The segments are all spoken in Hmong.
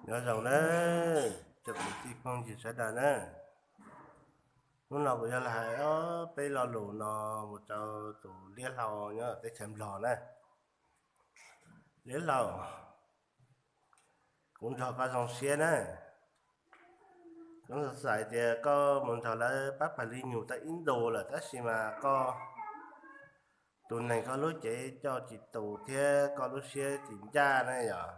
Nyob zoo na, tsoom kwv tij phooj ywg sawv daws na. Hnub no kuv yuav los hais ob peb lo lus no mus rau tus liab hlau nyob teb chaws Nplog na. Liab hlau, kuv nrog koj zoo siab na. Kuv xav xav tias koj mus nrog lawv pab pawg li nyuag tau ib ntus lawm tab sis mas koj, tus neeg koj lub cev coj tsis tus thiab koj lub siab tsis ncaj na yom.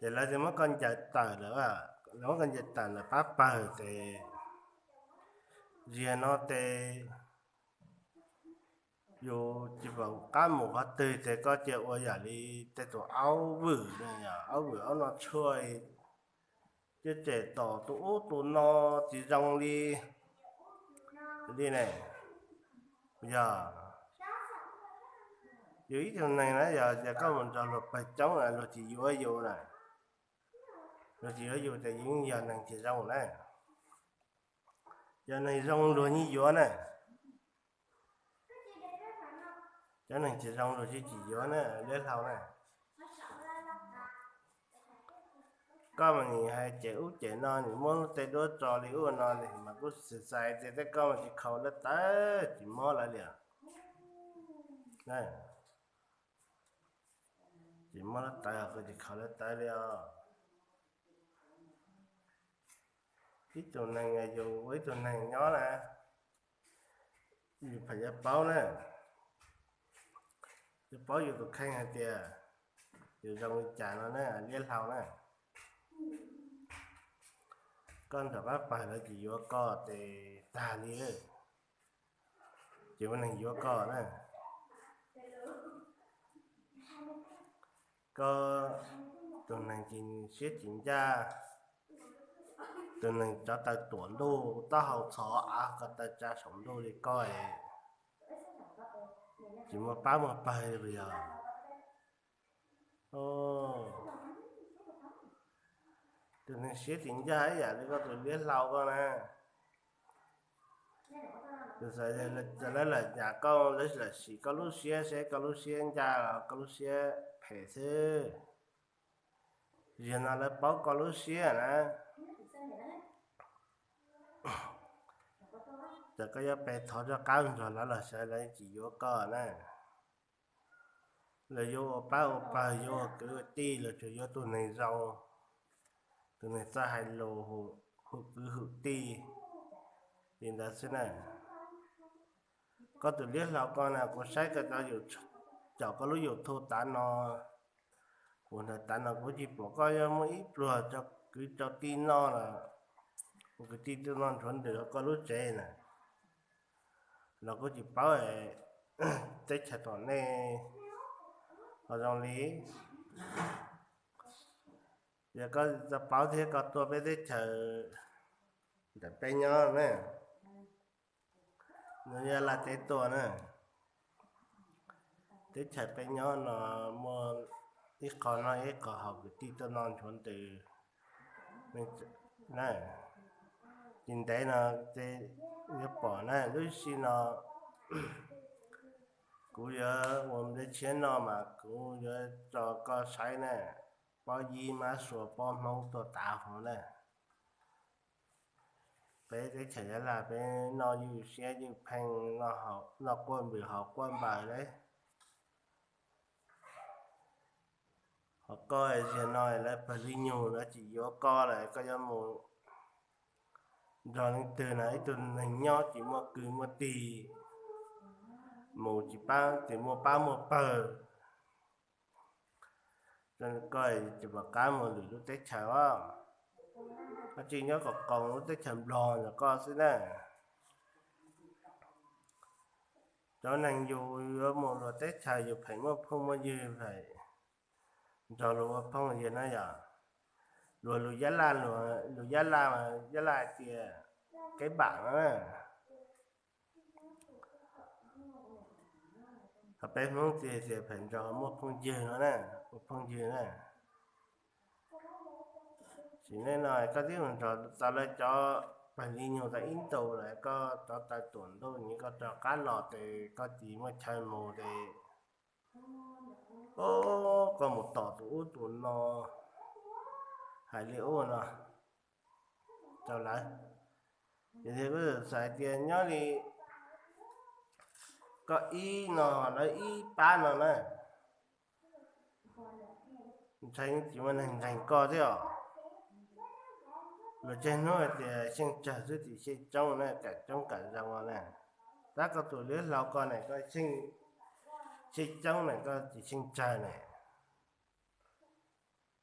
Ces lawv thiaj muab koj ncaws tawm lawm, lawv muab koj ncaws tawm lawm pab pawg ces, ziag no ces yus tsis pom qab mus qhov twg ces koj cia ua yam li tej tus aub vwm, aub vwm aub noj tshuaj, cia tsem tom tus ub tus no tsis zoo li, li ne. Yog yus ib tug neeg na yog tias koj mus nrog luag pawg coob luag tsis yuav yus na, luag tsis yuav yus ces yus yeej yog neeg tsis zoo na. Yog neeg zoo luag yeej yuav na. Cov neeg tsis zoo luag tsis, tsis yuav na, liab hlau na. Koj mas nim hais cem ub cem no, nim muab tej duab tso li ub no li mas kuv xav xav tias tej koj mas tsis khaus lawv tawv tsis mob lawv li. Tsis mob lawv tawv, koj tsis khaus lawv tawv li os. Ib tug neeg yus ua ib tug neeg nyob na, yus pheej yuav paub na, yuav paub yus tus kheej hais tias yus zoo li cas no na, liab hlau na. Koj nrog pab pawg lawv tsis yuav koj ces tag li, tsis muaj neeg yuav koj na. Koj tus neeg tsis siab tsis ncaj, tus neeg cov taw tuam ntuj taub hau txhos av ko taw tsa saum ntuj li koj, tsis muaj pab muaj pawg li puas yog? Tus neeg siab tsis ncaj ib yam li koj tus liab hlau koj na, tus xav lawv lam nyam koj, lawv lam sim koj lub siab seb koj lub siab ncaj los koj lub siab phem xwb. Ziag no lawv paub koj lub siab na, ces koj yuav pe thov rov qab nrog lawv los sawv lawv tsis yuav koj na. Lawv yuav ua pab ua pawg, yuav ua kwv ua tij, lawv tsuas yuav tus neeg zoo, tus neeg txawj hais lus, hwm kwv hwm tij li ntawd xwb na. Koj tus liab hlau koj na, kuv saib koj cov, caum koj lub YouTube tav no, kuv ntawd tav no kuv tsis pom koj yuav muaj ib pluag rau kwv rau tij noj los, ua kwv tij tuaj noj nrhuav ntws hauv koj lub tsev na, los kuv tsis paub teb chaws tom nej ho zoo li. Yog koj tau paub thiab koj tuaj peb teb chaws ntawm peb nyob na, nyob Yab Laj teb tuaj na, teb chaws peb nyob no muaj ib qho noj ib qho haus, kwv tij tuaj noj nrhuav ntws na. Tsis ntev no yuav pom na, lub sij no kuv yuav ua nplej tshiab noj mas kuv yuav tso koj saib na, pob yib mab sua pob hmoob tuaj tav huv na. Peb teb chaws Yab Laj peb noj ywj siab ywj pheej, noj quaj npws haus quaj npaws lauj. Ho koj ziag no lawv pawg li nyuag lawv tsis yuav koj lawm, koj yuav mus nrog leej twg na, ib tug neeg nyob tsis muaj kwv muaj tij, mus tsis pab tsis muaj pab muaj pawg. Koj tsis pom qab mus lwm lub teb chaws os, koj tsis nyob kom qoos lub teb chaws Nplog ntawm koj xwb na. Cov neeg yus yuav mus luag teb chaws yus pheej muaj phooj muaj ywg, pheej nrog luag ua phooj ywg na yom. Luag lus Yab Laj, lus Yab Laj, Yab Laj hais tias kev npam no na. Ho peb Hmoob tias pheej nrog muaj phooj ywg no na, ua phooj ywg na. Sim neej no koj twb mus nrog tau lawv cov pawg li nyuag tau ib ntus lawm, koj rov taw tuam ntuj nim koj rov qab los ces koj tsis muaj chaw mus ces, o, koj mus tom tus ub tus no, hais li ub no rau lawv. Ces kuv txawm xav tias nyob li koj ib no lawv ib pab no na, ntshai tsis muaj neeg ntseeg koj thiab os. Luag tseg hnub hais tias xyeej tsawg xwb tim xyeej coob na, kam coob kam zoo na. Tab koj tus liab hlau koj ne, koj xyeej coob ne, koj tsis xyeej tsawg ne.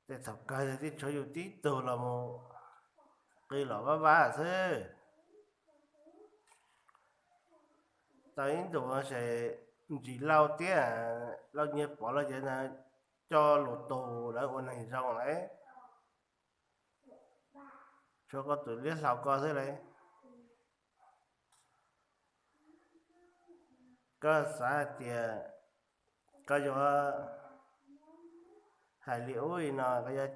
Tej thaum kawg yog tib tshuav yus tib tug los mus qw los vaj vaj xwb. Tau ib ntus ces ntsis lauj tiab, lauj nyiaj pov lauj ces coj lus tus lawv ua neeg zoo lawm. Tshuav koj tus liab hlau koj xwb lauj. Koj xav hais tias koj yuav hais li ub li no, koj yuav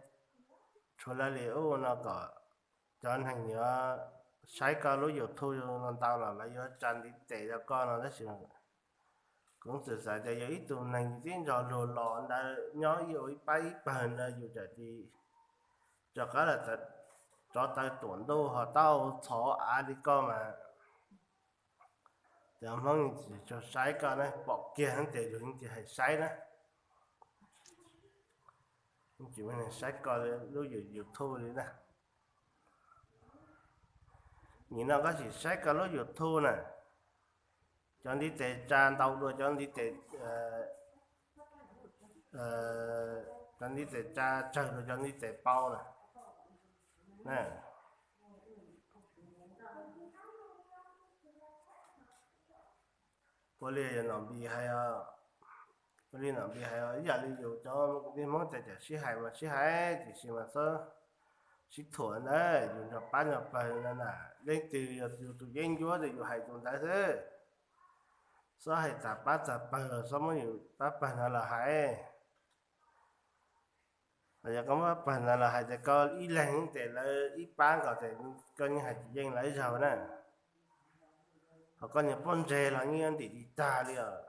tshuav lawv li ub no kom cov neeg yuav saib koj lub YouTube no ntau los lawv yuav tsa ntiv tes rau koj no tab sis kuv txawm xav tias yog ib tug neeg tib nrog luag los ntawd nyob ib ua ib pab ib pawg ntawd yus txawm tsis rov qab los rov taw tuam ntuj ho tau txhov av li koj mas cov Hmoob tsis tshua saib koj na, pom kiag ces luag tsis hais saib na. Tsis muaj neeg saib koj lub YouTube li na. Nim no koj sim saib koj lub YouTube na, cov ntiv tes tsa ntau dua cov ntiv tes, cov ntiv tes tsa tsawg dua cov ntiv tes paub na. Ua li Nom Npis hais, ua li Nom Npis hais ib yam li yus cov kwv tij Hmoob tias sib hais mas sib hais tiam sis mas txhob sib thuam ntawd, yus nrog pab nrog pawg no na, leej twg yog yus tus yeeb ncuab ces yus hais tus ntawd xwb. Txhob hais tas pab tas pawg los txhob muab yus pab pawg no los hais. Yog koj muab pab pawg no los hais ces koj ib leeg ces lawv ib pab nkaus ces koj yeej hais tsis yeej lawv zaug na. Ho koj niag pob ntseg los yeej yuav ntim tsis tag li os.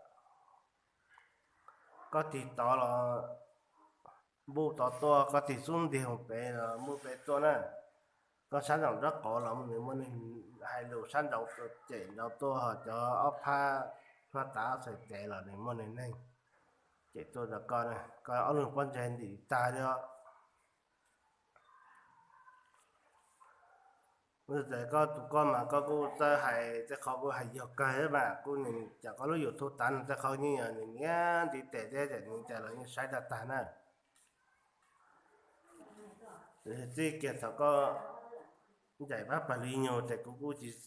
Koj tig tod los npuj tod tuaj, koj tig xub ntiag mus pem los npuj pem tuaj na. Koj sab nraum nraub qaum los nws muaj neeg hais lus, sab nraud cem nraud tuaj, ho cov ob phab, phab tav ob txhais tes los nws muaj neeg cem tuaj rau koj, koj ob lub pob ntseg ntim tag li os. Ua li koj tus koj mas koj kuj txawj hais tej qhov kuj hais yog kawg mas kuj nws cas koj lub YouTube tav no tej qhov yeej yog nws niam ntiv tes thiab ces nws cas los yeej saib tag tag na. Txij kiag thaum koj ncaim pab pawg Lis Nyug ces kuv kuj tsis,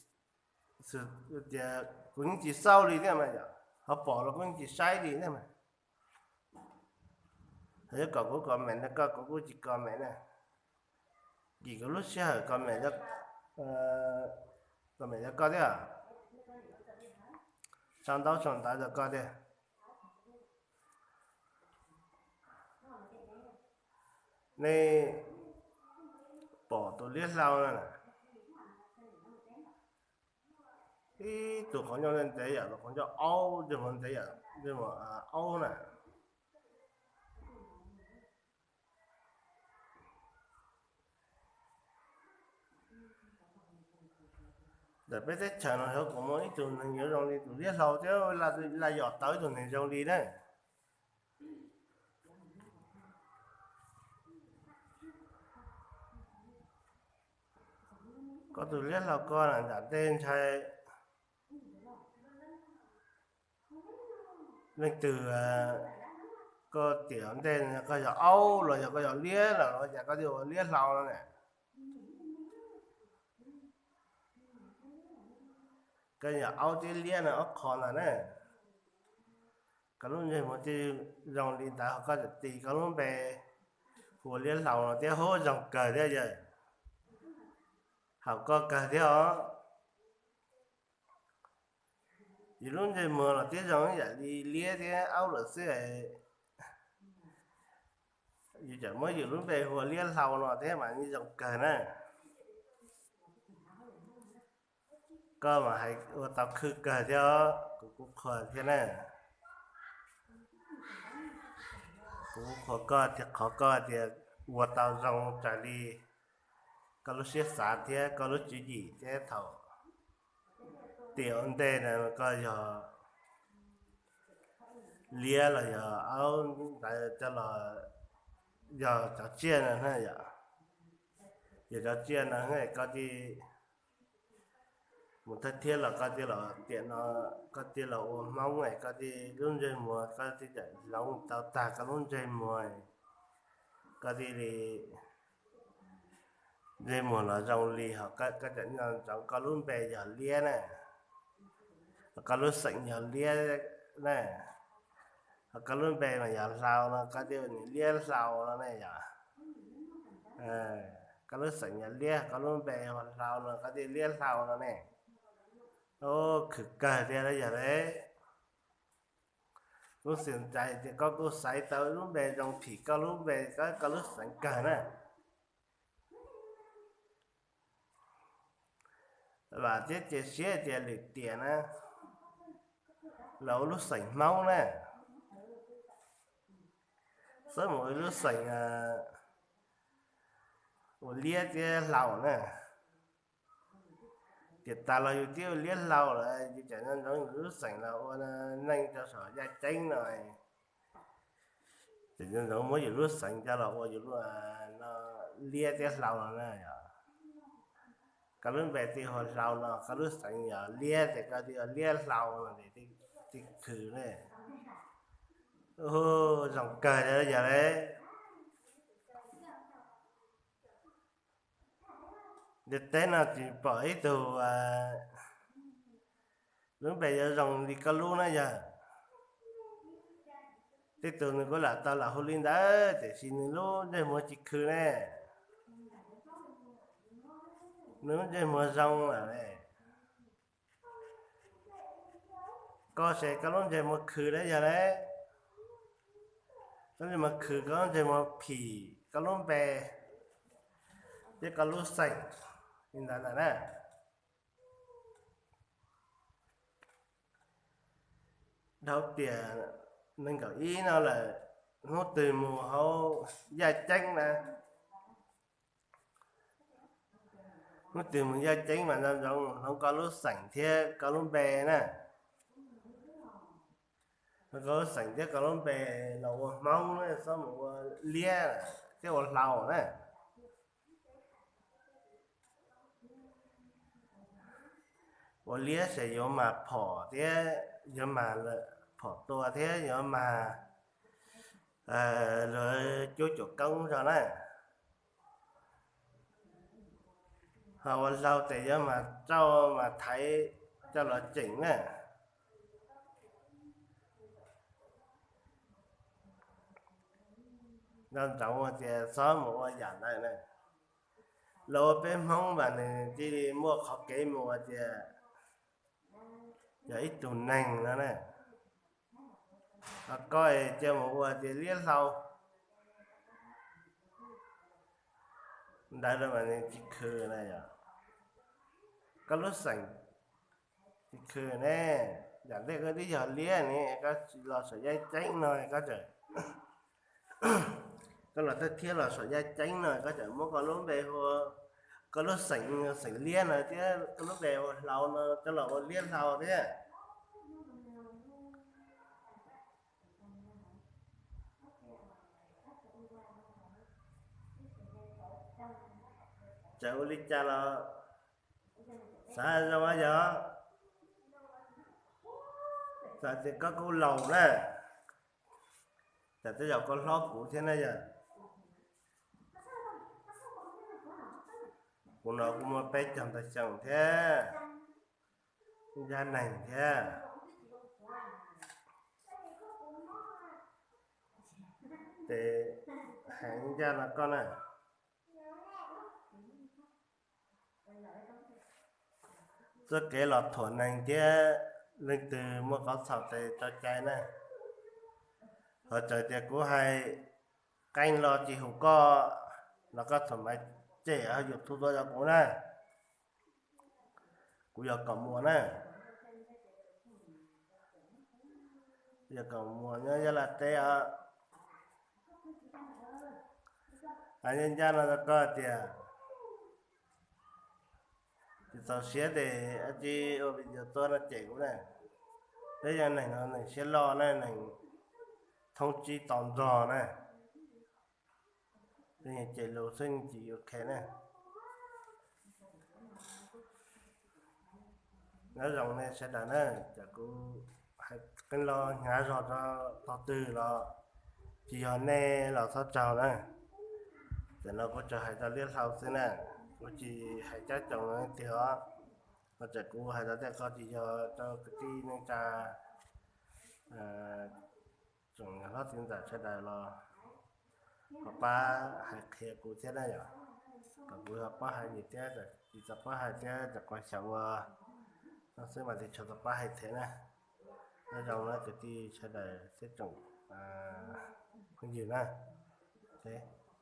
tias kuv yeej tsis xauj li thiab mas yom, ho pom los kuv yeej tsis saib li thiab mas. Ho yuav kom kuv comment rau koj kuv kuj tsis comment na. Kim kuv lub sij hawm comment, comment rau koj thiab, sau ntaub sau ntawv rau koj thiab. Nej pom tus liab hlau no na, ib tug qhov ncauj ntev yam, tus qhov ncauj aub, ntsej muag ntev yam, ntsej muag aub na. Ntawm peb teb chaws no xyov puas muaj ib tug neeg yuav zoo li tus liab hlau thiab, laj yom tau ib tug neeg zoo li na. Koj tus liab hlau koj na, nram ntej ntshai leej twg koj tiam ntej koj yog aub los yog koj yog liab los los cas koj thiaj ua liab hlau no na. Koj yog aub thiab liab no ob qho ntag na. Koj lub ntsej muag thiaj zoo li ntawd, ho koj txawm tis koj lub npe hu ua liab hlau no thiab, hub zoo kawg thiab yawg, haum koj kawg thiab os. Yus lub ntsej muag los twb zoo ib yam li liab thiab aub lawm xwb, yus tseem muab yus lub npe hu ua liab hlau no thiab mas yeej zoo kawg na. Koj mas hais ua tau khwj kawg thiab, kuv kuj qhuas thiab na. Kuv kuj qhuas koj thiab, qhov koj tias ua tau zoo raws li koj lub siab xav thiab koj lub tswv yim thiab thaum tiam ua ntej na koj yog liab los yog aub ntawd coj los yog cov tsiaj no na yom. Yog cov tsiaj no koj thiaj mus thawj thiab los koj thiaj los tiam no, koj thiaj los ua Hmoob es koj thiaj lub ntsej muag koj thiaj txawm hloov tau tag koj lub ntsej muag, koj thiaj li ntsej muag los zoo li ho koj txawm nco ntsoov koj lub npe yog liab na, koj lub xeem yog liab na, ho koj lub npe mas yog hlau no koj thiaj ua nws liab hlau no ne yom. Koj lub xeem yog liab koj lub npe hu hlau no koj thiaj liab hlau no ne. Khwv kawg tiag yog le. Kuv xav tias koj kuj xaiv tau lub npe zoo phim koj lub npe, koj lub xeem kawg na. Vam thiab cia siab tias lwm tiam na los ua lub xeem Hmoob na, xab mus ua lub xeem ua liab thiab hlau na. Tiam tas los yus twb ua liab hlau lawm yus tseem nco ntsoov yus lub xeem los ua neej rau saum yaj ceeb no, tseem nco ntsoov muab yus lub xeem coj los ua yus lub no liab thiab hlau no na yom. Koj lub npe twb hu hlau no koj lub xeem yog liab ces koj twb ua liab hlau no ces twb khwv ne. Zoo kawg li yog le. Ntiaj teb no tsis pom ib tug lub npe yuav zoo li koj lub na yog. Tej tug nws kuj lam tau lam hu li ntawd tiam sis nws lub ntsej muag tsis khwv ne. Nws lub ntsej muag zoo lawm ne. Koj ces koj lub ntsej muag khwv lawm yog le. Koj ntsej muag khwv, koj lub ntsej muag phim koj lub npe thiab koj lub xeem li ntawd ntag na. Dhau tiam nees nkaum ib no lawm, hnub twg mus hauv yaj ceeb na, hnub twg mus yaj ceeb mas nco ntsoov hloov koj lub xeem thiab koj lub npe na. Hloov koj lub xeem thiab koj lub npe los ua Hmoob na, txhob mus ua liab thiab ua hlau na. Ua liab ces yuav mag phom thiab yuav mag phom tua thiab yuav mag luag cuab cuam koob zog na. Ho ua hlau ces yuav mag tsauj mag thaiv coj los tseem na. Nco ntsoov tias txhob mus ua yam ntawd na. Los ua peb Hmoob mas nws thiaj li muaj qhov kev mus ua tias yog ib tug neeg no na. Ho koj cia mus ua tias liab hlau ntawd los mas nws tsis khwv na yom. Koj lub xeem tsis khwv ne. Yam ntej koj twb yog liab ne, koj los saum yaj ceeb no koj tseem, koj los thawj thiab los saum yaj ceeb no koj tseem muab koj lub npe hu, koj lub xeem, xeem liab no thiab koj lub npe hu hlau no coj los ua liab hlau thiab. Txawm ua li cas los xav zoo yog, txawm tias koj kuj laus na, txawm tej zaum koj hlob kuv thiab na yog. Kuv no kuj muaj peb caug ntau xyoo thiab, ncaj neeg thiab. Ces heev ncaj no koj na. Txoj kev los thuam neeg thiab leej twg muaj qhov txhaum ces tso cai na. Ho txawm tias kuv hais qee lo tsis hum koj los koj txhob mas cem hauv YouTube tuaj rau kuv na. Kuv yog Kaum Muas na, yog Kaum Muas nyob Yab Laj teb os. Hais ncaj ncaj no rau koj tias tsis txaus siab ces cia li ua video tuaj no cem kuv na. Peb yog neeg no neeg siab loj na, neeg thoob tsib to nrog na, cem lus xwb tsis ua khe na. Nyob zoo nej sawv daws na, ces kuv hais qee lo hnyav zog rau tog twg los tsis yog nej los txhob tsaug na. Tam no kuv tsuas hais rau liab hlau xwb na, kuv tsis hais cab coom tiag os. Ua txawm kuv hais rau tej qhov tsis yog rau kwv tij neej tsa tsoom hlob txiv ntxawm sawv daws los ho pab hais qhia kuv thiab na yom, kom kuv ho paub hais ntxiv thiab, tsis txog paub hais thiab, txawm qhov xyaum ua no xwb mas tsis txog tau paub hais thiab na. Nyob zoo na kwv tij sawv daws thiab tsoom phooj ywg na.